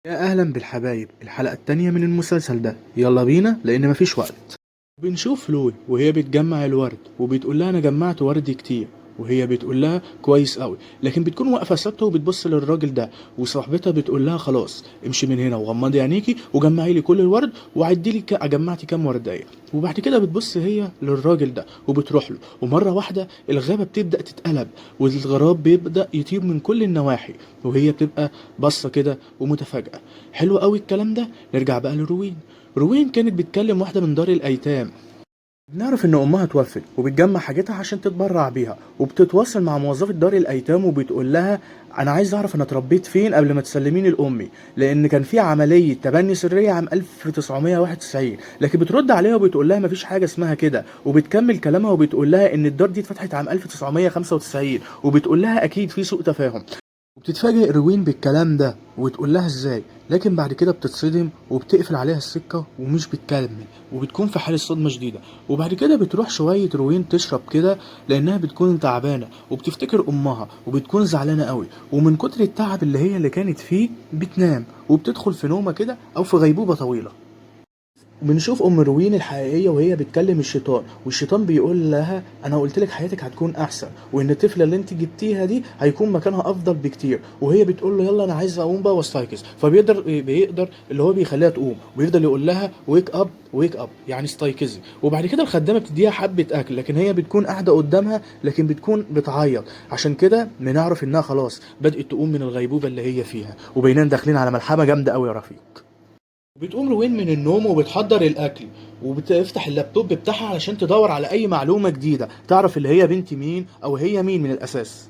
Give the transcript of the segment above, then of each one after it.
يا اهلا بالحبايب، الحلقة التانية من المسلسل ده، يلا بينا لان مفيش وقت. بنشوف لوي وهي بتجمع الورد وبتقول لها انا جمعت ورد كتير، وهي بتقول لها كويس قوي، لكن بتكون واقفة ثابتة وبتبص للراجل ده، وصاحبتها بتقول لها خلاص امشي من هنا وغمضي عينيكي وجمعي لي كل الورد وعدي لي جمعتي كام وردية. وبعد كده بتبص هي للراجل ده وبتروح له، ومرة واحدة الغابة بتبدا تتقلب والغراب بيبدا يطير من كل النواحي، وهي بتبقى باصة كده ومتفاجئه. حلو قوي الكلام ده. نرجع بقى لروين. روين كانت بتكلم واحدة من دار الايتام، بنعرف ان امها توفت وبتجمع حاجتها عشان تتبرع بيها، وبتتواصل مع موظفة دار الايتام وبتقول لها انا عايز اعرف انا اتربيت فين قبل ما تسلميني لامي، لان كان في عملية تبني سرية عام 1991. لكن بترد عليها وبتقول لها مفيش حاجة اسمها كده، وبتكمل كلامها وبتقول لها ان الدار دي اتفتحت عام 1995، وبتقول لها اكيد في سوء تفاهم. وبتتفاجئ روين بالكلام ده وتقول لها ازاي، لكن بعد كده بتتصدم وبتقفل عليها السكة ومش بتكمل، وبتكون في حالة صدمة شديدة. وبعد كده بتروح شوية روين تشرب كده لأنها بتكون تعبانة، وبتفتكر أمها وبتكون زعلانة قوي، ومن كتر التعب اللي هي اللي كانت فيه بتنام وبتدخل في نومة كده أو في غيبوبة طويلة. بنشوف ام روين الحقيقية وهي بتكلم الشيطان، والشيطان بيقول لها انا قلت لك حياتك هتكون احسن، وان الطفلة اللي انت جبتيها دي هيكون مكانها افضل بكتير. وهي بتقول له يلا انا عايزه اقوم بقى واستيقظ، فبيقدر اللي هو بيخليها تقوم، وبيفضل يقول لها wake up wake up يعني استيقظي. وبعد كده الخدامة بتديها حبه اكل، لكن هي بتكون قاعدة قدامها لكن بتكون بتعيط. عشان كده بنعرف انها خلاص بدات تقوم من الغيبوبه اللي هي فيها، وبيننا داخلين على ملحمة جامدة قوي يا رفيق. بتقوم روين من النوم وبتحضر الاكل وبتفتح اللابتوب بتاعها علشان تدور على اي معلومة جديدة تعرف اللي هي بنت مين او هي مين من الاساس.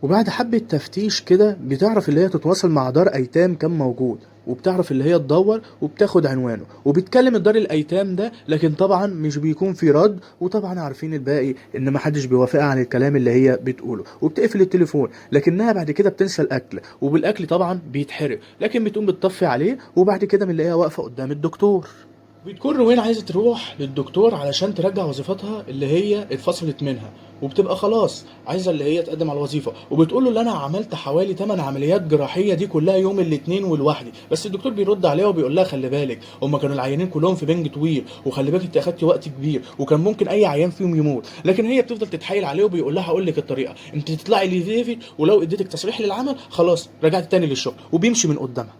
وبعد حبه تفتيش كده بتعرف اللي هي تتواصل مع دار ايتام كان موجود، وبتعرف اللي هي تدور وبتاخد عنوانه وبتكلم الدار الايتام ده، لكن طبعا مش بيكون في رد، وطبعا عارفين الباقي ان محدش بيوافقها عن الكلام اللي هي بتقوله، وبتقفل التليفون. لكنها بعد كده بتنسى الاكل، وبالاكل طبعا بيتحرق، لكن بتقوم بتطفي عليه. وبعد كده بنلاقيها واقفة قدام الدكتور. بتكون روين عايزه تروح للدكتور علشان ترجع وظيفتها اللي هي اتفصلت منها، وبتبقى خلاص عايزه اللي هي تقدم على الوظيفة، وبتقول له اللي انا عملت حوالي 8 عمليات جراحية دي كلها يوم الاثنين ولوحدي. بس الدكتور بيرد عليها وبيقول لها خلي بالك هما كانوا العيانين كلهم في بنج طويل، وخلي بالك انت اخدتي وقت كبير وكان ممكن اي عيان فيهم يموت. لكن هي بتفضل تتحايل عليه وبيقول لها هقول لك الطريقة، انت تطلعي لديفيد ولو اديتك تصريح للعمل خلاص رجعت تاني للشغل، وبيمشي من قدامها.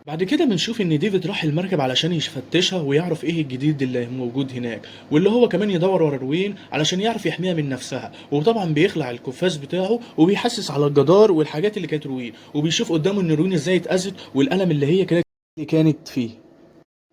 بعد كده بنشوف ان ديفيد راح المركب علشان يفتشها ويعرف ايه الجديد اللي موجود هناك، واللي هو كمان يدور ورا روين علشان يعرف يحميها من نفسها. وطبعا بيخلع القفاز بتاعه وبيحسس على الجدار والحاجات اللي كانت روين، وبيشوف قدامه ان روين ازاي اتأذت والألم اللي هي كانت فيه.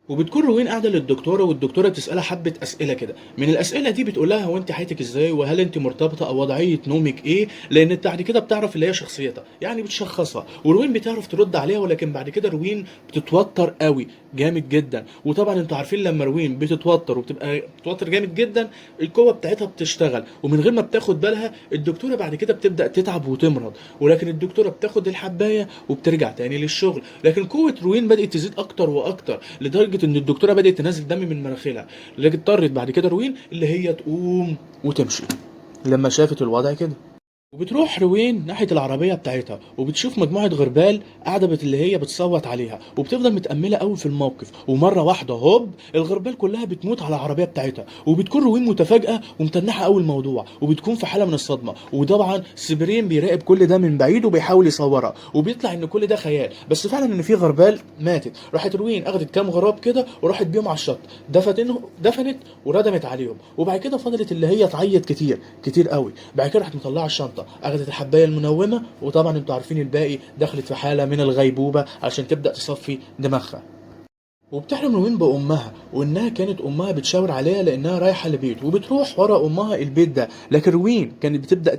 وبتكون روين قاعدة للدكتوره، والدكتورة بتسالها حبه اسئلة كده. من الاسئلة دي بتقول لها هو انت حياتك ازاي، وهل انت مرتبطة او وضعية نومك ايه، لان بعد كده بتعرف اللي هي شخصيتها يعني بتشخصها. وروين بتعرف ترد عليها، ولكن بعد كده روين بتتوتر قوي جامد جدا. وطبعا انتوا عارفين لما روين بتتوتر وبتبقى بتتوتر جامد جدا القوة بتاعتها بتشتغل، ومن غير ما بتاخد بالها الدكتورة بعد كده بتبدا تتعب وتمرض. ولكن الدكتورة بتاخد الحبايه وبترجع تاني للشغل، لكن قوة روين بدات تزيد اكتر واكتر لدرجة ان الدكتورة بدات تنزل دم من مناخيرها. لكن اضطرت بعد كده روين اللي هي تقوم وتمشي لما شافت الوضع كده. وبتروح روين ناحية العربية بتاعتها وبتشوف مجموعة غربال قاعدة اللي هي بتصوت عليها، وبتفضل متأملة قوي في الموقف. ومرة واحدة هوب الغربال كلها بتموت على العربية بتاعتها، وبتكون روين متفاجئة ومتنحة قوي الموضوع، وبتكون في حالة من الصدمة. وطبعا سيبرين بيراقب كل ده من بعيد وبيحاول يصورها، وبيطلع ان كل ده خيال، بس فعلا ان في غربال ماتت. راحت روين اخدت كام غراب كده وراحت بيهم على الشط، دفنت وردمت عليهم. وبعد كده فضلت اللي هي تعيط كتير كتير قوي. بعد كده راحت مطلعه الشنطة، اخدت الحبايه المنومه، وطبعا انتوا عارفين الباقي، دخلت في حاله من الغيبوبه عشان تبدا تصفي دماغها. وبتحلم روين بامها وانها كانت امها بتشاور عليها لانها رايحة لبيت، وبتروح ورا امها البيت ده. لكن روين كانت بتبدا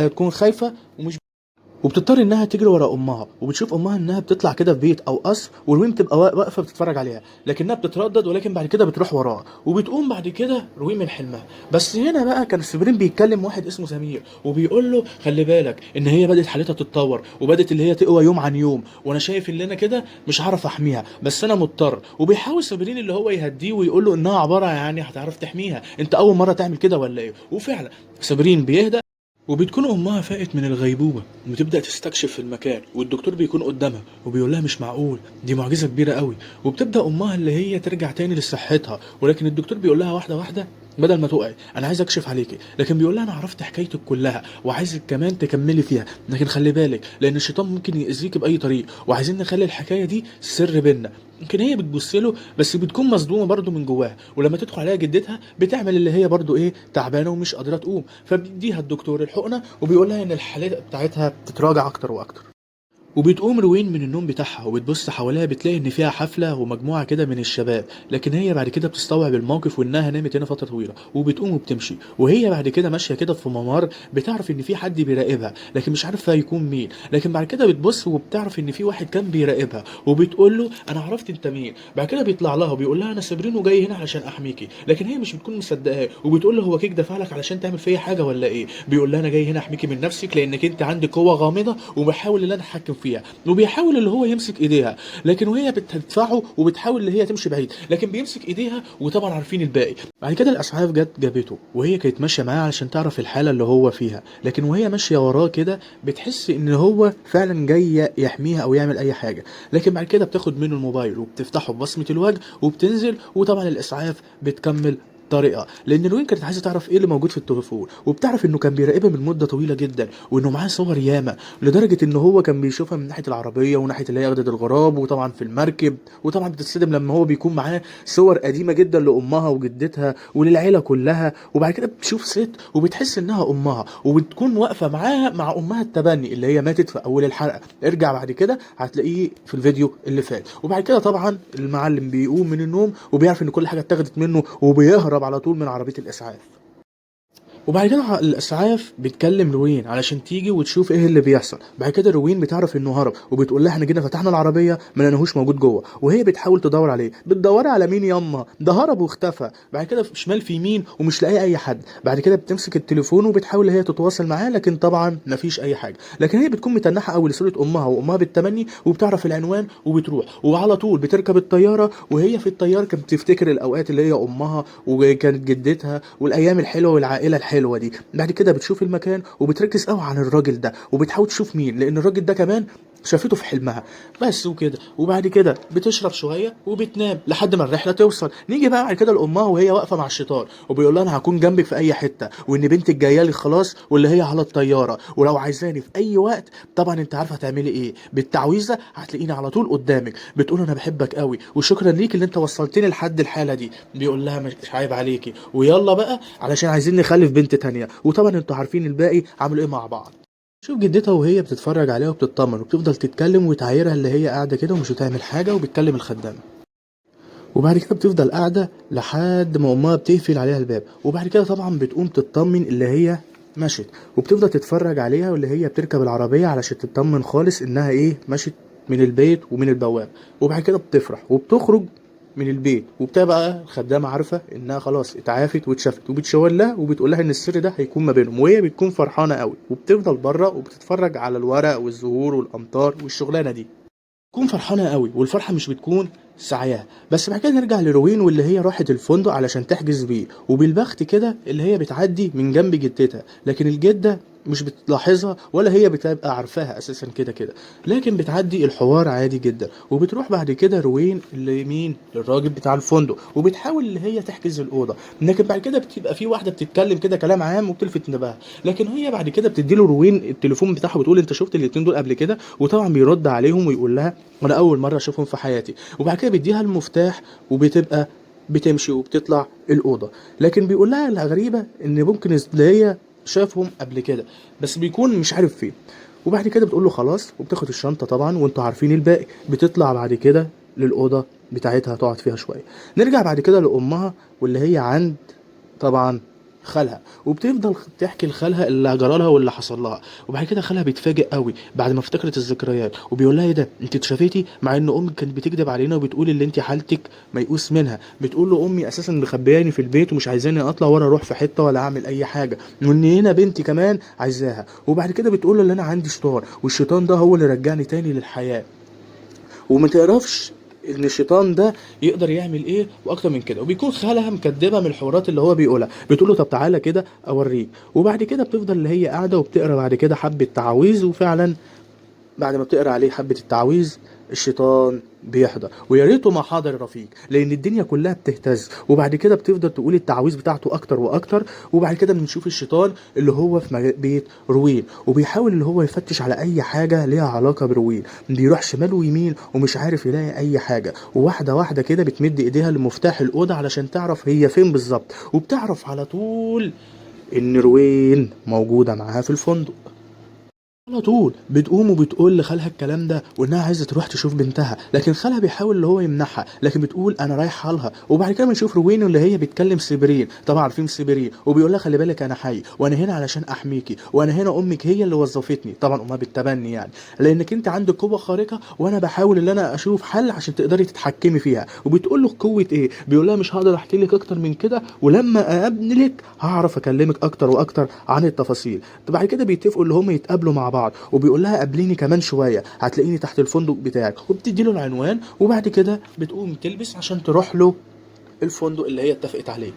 تكون خايفة ومش وبتضطر انها تجري ورا امها، وبتشوف امها انها بتطلع كده في بيت او قصر، وروين بتبقى واقفة بتتفرج عليها، لكنها بتتردد، ولكن بعد كده بتروح وراها. وبتقوم بعد كده روين من حلمها. بس هنا بقى كان سبرين بيتكلم واحد اسمه سمير وبيقول له خلي بالك ان هي بدات حالتها تتطور وبدات اللي هي تقوى يوم عن يوم، وانا شايف ان انا كده مش هعرف احميها، بس انا مضطر. وبيحاول سبرين اللي هو يهديه ويقول له انها عبارة يعني هتعرف تحميها، انت اول مرة تعمل كده ولا ايه؟ وفعلا سبرين بيهدى. وبتكون امها فاقت من الغيبوبه وبتبدا تستكشف في المكان، والدكتور بيكون قدامها وبيقول لها مش معقول، دي معجزه كبيرة قوي. وبتبدا امها اللي هي ترجع تاني لصحتها، ولكن الدكتور بيقول لها واحدة واحدة بدل ما تقعي انا عايز اكشف عليكي، لكن بيقول لها انا عرفت حكايتك كلها وعايزك كمان تكملي فيها، لكن خلي بالك لان الشيطان ممكن يأذيك باي طريق، وعايزين نخلي الحكاية دي سر بينا. يمكن هي بتبص له بس بتكون مصدومة برده من جواها، ولما تدخل عليها جدتها بتعمل اللي هي برده ايه تعبانة ومش قادرة تقوم، فبيديها الدكتور الحقنة وبيقول لها ان الحالات بتاعتها بتتراجع اكتر واكتر. وبتقوم روين من النوم بتاعها وبتبص حواليها بتلاقي ان فيها حفلة ومجموعة كده من الشباب، لكن هي بعد كده بتستوعب الموقف وانها نامت هنا فترة طويلة، وبتقوم وبتمشي. وهي بعد كده ماشية كده في ممر بتعرف ان في حد بيراقبها، لكن مش عارفه يكون مين. لكن بعد كده بتبص وبتعرف ان في واحد كان بيراقبها، وبتقول له انا عرفت انت مين. بعد كده بيطلع لها وبيقول لها انا سابرين وجاي هنا علشان احميكي، لكن هي مش بتكون مصدقاه وبتقول له هو كيك دفع لك علشان تعمل فيا حاجة ولا ايه؟ بيقول لها انا جاي هنا احميكي من نفسك لانك انت عندك قوة غامضة وبحاول ان انا اتحكم فيها. وبيحاول اللي هو يمسك ايديها، لكن وهي بتدفعه وبتحاول اللي هي تمشي بعيد، لكن بيمسك ايديها وطبعا عارفين الباقي. بعد كده الاسعاف جت جابته، وهي كانت ماشية معاه علشان تعرف الحالة اللي هو فيها، لكن وهي ماشية وراه كده بتحس ان هو فعلا جاي يحميها او يعمل اي حاجة. لكن بعد كده بتاخد منه الموبايل وبتفتحه ببصمه الوجه وبتنزل، وطبعا الاسعاف بتكمل طريقه، لان روين كانت عايزه تعرف ايه اللي موجود في التليفون، وبتعرف انه كان بيراقبها من مده طويلة جدا، وانه معاه صور ياما، لدرجة ان هو كان بيشوفها من ناحية العربية وناحية اللي هي اخدت الغراب، وطبعا في المركب. وطبعا بتتصدم لما هو بيكون معاه صور قديمة جدا لامها وجدتها وللعيله كلها. وبعد كده بتشوف ست وبتحس انها امها، وبتكون واقفة معاها مع امها التبني اللي هي ماتت في اول الحلقة. ارجع بعد كده هتلاقيه في الفيديو اللي فات. وبعد كده طبعا المعلم بيقوم من النوم وبيعرف ان كل حاجة اتاخدت منه، وبيهرب على طول من عربية الإسعاف. وبعد كده الاسعاف بتكلم روين علشان تيجي وتشوف ايه اللي بيحصل. بعد كده روين بتعرف انه هرب، وبتقول لها احنا جينا فتحنا العربية ما لقيناهوش موجود جوه، وهي بتحاول تدور عليه. بتدوري على مين ياما؟ ده هرب واختفى. بعد كده في شمال في يمين ومش لاقيه اي حد. بعد كده بتمسك التليفون وبتحاول هي تتواصل معاه، لكن طبعا مفيش اي حاجة. لكن هي بتكون متنحه قوي لصورة امها، وامها بالتمني، وبتعرف العنوان وبتروح، وعلى طول بتركب الطيارة. وهي في الطيارة كانت بتفتكر الاوقات اللي هي امها وكانت جدتها والايام الحلوة والعائلة الحلوة دي. بعد كده بتشوف المكان وبتركز قوي على الراجل ده، وبتحاول تشوف مين، لان الراجل ده كمان شافته في حلمها بس وكده. وبعد كده بتشرب شوية وبتنام لحد ما الرحلة توصل. نيجي بقى بعد كده لامها وهي واقفة مع الشيطان، وبيقول لها انا هكون جنبك في اي حتة، وان بنتك جاية لي خلاص واللي هي على الطيارة، ولو عايزاني في اي وقت طبعا انت عارفه هتعملي ايه، بالتعويذه هتلاقيني على طول قدامك. بتقول انا بحبك قوي وشكرا ليك اللي انت وصلتني لحد الحالة دي. بيقول لها مش عيب عليكي، ويلا بقى علشان عايزين نخلف بنت تانية. وطبعا انتوا عارفين الباقي عملوا ايه مع بعض. شوف جدتها وهي بتتفرج عليها وبتطمن وبتفضل تتكلم وتعايرها اللي هي قاعدة كده ومش بتعمل حاجة، وبتكلم الخدامة. وبعد كده بتفضل قاعدة لحد ما امها بتقفل عليها الباب. وبعد كده طبعا بتقوم تطمن اللي هي مشت، وبتفضل تتفرج عليها واللي هي بتركب العربية علشان تطمن خالص انها ايه مشت من البيت ومن البواب. وبعد كده بتفرح وبتخرج من البيت، وبتبقى الخدامة عارفه انها خلاص اتعافت واتشافت، وبتشاور لها وبتقول لها ان السر ده هيكون ما بينهم، وهي بتكون فرحانة قوي. وبتفضل بره وبتتفرج على الورق والزهور والامطار والشغلانه دي، بتكون فرحانة قوي، والفرحه مش بتكون سعيها. بس بعد كده نرجع لروين واللي هي راحت الفندق علشان تحجز بيه، وبالبخت كده اللي هي بتعدي من جنب جدتها، لكن الجدة مش بتلاحظها ولا هي بتبقى عارفاها اساسا كده كده، لكن بتعدي الحوار عادي جدا. وبتروح بعد كده روين لمين؟ للراجل بتاع الفندق، وبتحاول اللي هي تحجز الاوضة، لكن بعد كده بتبقى في واحدة بتتكلم كده كلام عام وبتلفت انتباهها، لكن هي بعد كده بتدي له روين التليفون بتاعها وبتقول انت شفت الاتنين دول قبل كده؟ وطبعا بيرد عليهم ويقول لها انا اول مرة اشوفهم في حياتي. وبعد كده بيديها المفتاح وبتبقى بتمشي وبتطلع الاوضة، لكن بيقول لها الغريبة ان ممكن اللي هي شافهم قبل كده بس بيكون مش عارف فين. وبعد كده بتقول له خلاص، وبتاخد الشنطة طبعا وانتوا عارفين الباقي. بتطلع بعد كده للاوضه بتاعتها تقعد فيها شوية. نرجع بعد كده لامها واللي هي عند طبعا خالها، وبتفضل تحكي لخالها اللي جرالها واللي حصل لها. وبعد كده خالها بيتفاجئ قوي بعد ما افتكرت الذكريات، وبيقول لها ايه ده انت اتشافيتي؟ مع ان امك كانت بتكذب علينا وبتقول اللي انت حالتك ميؤوس منها. بتقول له امي اساسا مخبياني في البيت ومش عايزاني اطلع ولا اروح في حتة ولا اعمل اي حاجة، وان هنا بنتي كمان عايزاها. وبعد كده بتقول له ان انا عندي شيطان، والشيطان ده هو اللي رجعني تاني للحياة، وما تعرفش ان الشيطان ده يقدر يعمل ايه واكتر من كده. وبيكون خالها مكدبه من الحوارات اللي هو بيقولها، بتقول له طب تعالى كده اوريك. وبعد كده بتفضل اللي هي قاعدة وبتقرا بعد كده حبه تعاويذ، وفعلا بعد ما بتقرا عليه حبه التعاويذ الشيطان بيحضر، ويا ريته ما حاضر يا رفيق لان الدنيا كلها بتهتز. وبعد كده بتفضل تقول التعاويذ بتاعته اكتر واكتر. وبعد كده بنشوف الشيطان اللي هو في بيت روين، وبيحاول اللي هو يفتش على اي حاجة ليها علاقة بروين، بيروح شمال ويمين ومش عارف يلاقي اي حاجة. وواحدة واحدة كده بتمد ايديها لمفتاح الاوضة علشان تعرف هي فين بالظبط، وبتعرف على طول ان روين موجودة معاها في الفندق. على طول بتقوم وبتقول لخالها الكلام ده وانها عايزه تروح تشوف بنتها، لكن خالها بيحاول اللي هو يمنعها، لكن بتقول انا رايحة لها. وبعد كده بنشوف روين اللي هي بتكلم سيبرين، طبعا عارفين سيبرين، وبيقول لها خلي بالك انا حي وانا هنا علشان احميكي، وانا هنا امك هي اللي وظفتني، طبعا امها بالتبني يعني، لانك انت عندك قوة خارقة وانا بحاول ان انا اشوف حل عشان تقدري تتحكمي فيها. وبتقول له قوة ايه؟ بيقول لها مش هقدر احكي لك اكتر من كده، ولما اقابلك هعرف اكلمك اكتر واكتر عن التفاصيل. بعد كده بيتفقوا اللي هم يتقابلوا مع بعض، وبيقول لها قابليني كمان شوية هتلاقيني تحت الفندق بتاعك، وبتدي له العنوان. وبعد كده بتقوم تلبس عشان تروح له الفندق اللي هي اتفقت عليه.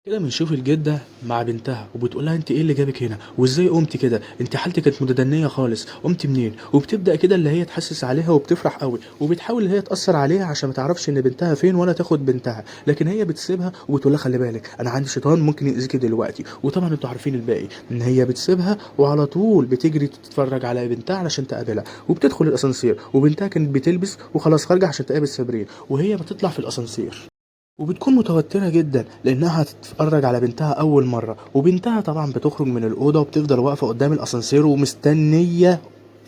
كده بنشوف الجدة مع بنتها وبتقول لها انت ايه اللي جابك هنا وازاي قمتي كده، انت حالتك كانت متدنيه خالص، قمتي منين؟ وبتبدا كده اللي هي تحسس عليها وبتفرح قوي، وبتحاول اللي هي تاثر عليها عشان ما تعرفش ان بنتها فين ولا تاخد بنتها، لكن هي بتسيبها وبتقول لها خلي بالك انا عندي شيطان ممكن يأذيكي دلوقتي. وطبعا انتوا عارفين الباقي، ان هي بتسيبها وعلى طول بتجري تتفرج على بنتها علشان تقابلها، وبتدخل الاسانسير وبنتها كانت بتلبس وخلاص خارجه عشان تقابل سابرين، وهي بتطلع في الاسانسير وبتكون متوترة جدا لأنها هتتفرج على بنتها أول مرة. وبنتها طبعا بتخرج من الأوضة وبتفضل واقفة قدام الأسانسير ومستنية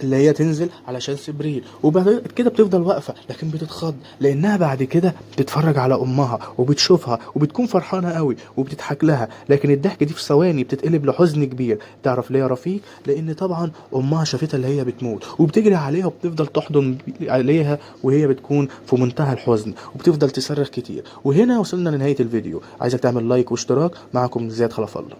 اللي هي تنزل علشان سبرين، وبعد كده بتفضل واقفة لكن بتتخض لأنها بعد كده بتتفرج على أمها وبتشوفها وبتكون فرحانة قوي وبتضحك لها، لكن الضحك دي في ثواني بتتقلب لحزن كبير. تعرف ليه يا رفيق؟ لأن طبعا أمها شافتها اللي هي بتموت، وبتجري عليها وبتفضل تحضن عليها وهي بتكون في منتهى الحزن وبتفضل تصرخ كتير. وهنا وصلنا لنهاية الفيديو، عايزك تعمل لايك واشتراك. معكم زياد خلف الله.